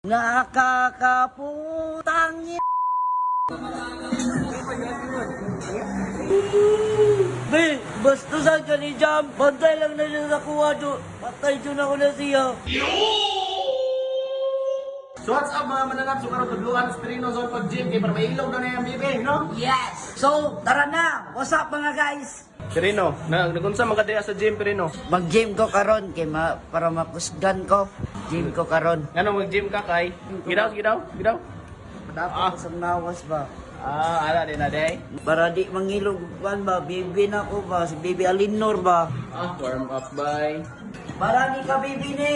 Nakakaputang. Be, basta sa ka ni Jam, bantay lang na siya sa kuha do. Patay dyan ako na siya. So what's up, mga mananap? So karon tudluan sa Trino zone pag gym kay para mailog na na yung bibi, no? Yes! So, tara na! What's up, mga guys? Trino, na nagunsa man ka diha sa gym, Trino? Mag-gym ko karon kay ma para makusgan ko. Gym ko karon. Ngano mag-gym ka kay? Gidaw, gidaw, gidaw. Dapat ko sa nawas ba? Ah, ala din na day. Para di mangilog kuan ba, bibi na ko ba, si Bibi Alinor ba? Ah, warm up bay. Para ni ka bibi ni.